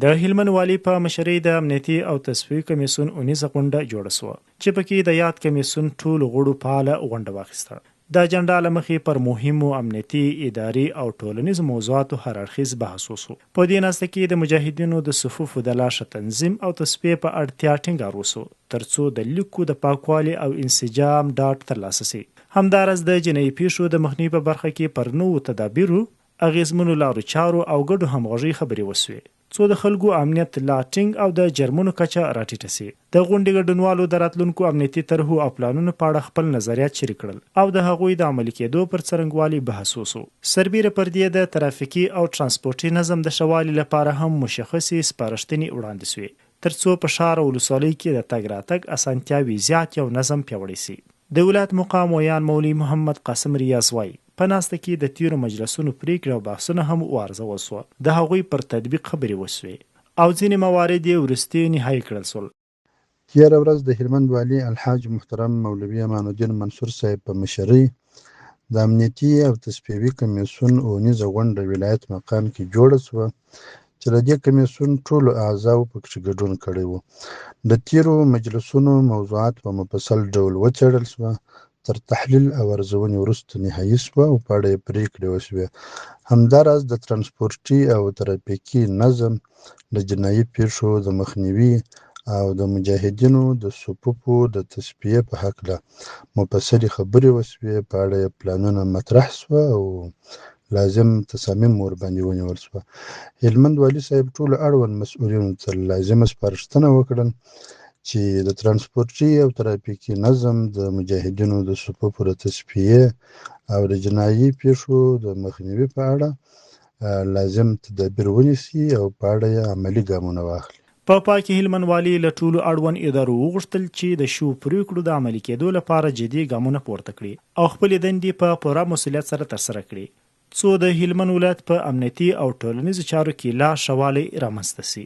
د هلمند والي په مشرۍ د امنیتي او تصفیوي کمېسیون اونیزه غونډه جوړه شوه، چې پکې د یاد کمېسیون ټولو غړو فعاله غونډه واخیسته. د اجنډا له مخې پر مهمو امنیتي، اداري او ټولنیزو موضوعاتو هر اړخیز بحث وشو. په دې ناسته کې د مجاهدینو د صفوفو د لا ښه تنظیم او تصفیې په اړتیا ټینګار وشو، ترڅو د لیکو د پاکوالي او انسجام ډاډ ترلاسه شي. همداراز د جنایي پېښو د مخنیوي په برخه کې پر نوو تدابیرو، اغېزمنو لارو چارو او ګډو همغږۍ خبرې وشوې، څو د خلکو امنیت لا ټینګ او د جرمونو کچه راټیټه شي. د غونډې ګډونوالو د راتلونکو امنیتي طرحو او پلانونو په اړه خپل نظریات شریک کړل او د هغوی د عملي کېدو پر څرنګوالي بحث وشو. سربېره پر دې، د ترافیکي او ترانسپورټي نظم د ښه والي لپاره هم مشخصې سپارښتنې وړاندې شوې، ترڅو په ښار او ولسوالۍ کې د تګ راتګ اسانتیاوې زیاتې او نظم پیاوړی شي. د ولایت مقام ویاند مولوي محمد قاسم ریاض وايي، په ناسته کې د تېرو مجلسونو پرېکړې او بحثونه هم وارزول شوه، د هغوی پر تطبیق خبرې وشوې او ځینې موارد یې وروستي نهايي کړل شول. تېره ورځ د هلمند والي الحاج محترم مولوي امان الدین منصور صاحب په مشرۍ د امنیتي او تصفیوي کمېسیون اونیزه غونډه ولایت مقام کې جوړه شوه چې د دې کمېسیون ټولو اعضاو پکښې ګډون کړی وو. د تېرو مجلسونو موضوعات په مفصل ډول وڅېړل شوه، تر تحلیل او ارزونې وروسته نهايي شوه او په اړه یې پرېکړې وشوې. همداراز د ترانسپورټي او ترافیکي نظم، د جنايي پېښو د مخنیوي او د مجاهدینو د صفوفو د تصفیې په هکله مفصلې خبرې وشوې، په اړه یې پلانونه مطرح شوه او لازم تصامیم ورباندې ونیول شوه. هلمند والي صاحب ټولو اړوند مسؤلینو ته لازمه سپارښتنه وکړه چې د ترانسپورټي او ترافیکي نظم، د مجاهدینو د صفوفو د تصفیې او د جنایي پېښو د مخنیوي په اړه لازم تدابیر ونیسي او په اړه یې عملي ګامونه واخلي. په پای کې هلمند والي له ټولو اړوند ادارو وغوښتل چې د شوو پرېکړو د عملي کېدو لپاره جدي ګامونه پورته کړي او خپلې دندې په پوره مسؤلیت سره ترسره کړي، څو د هلمند ولایت په امنیتي او ټولنیزو چارو کې لا ښه والی رامنځته شي.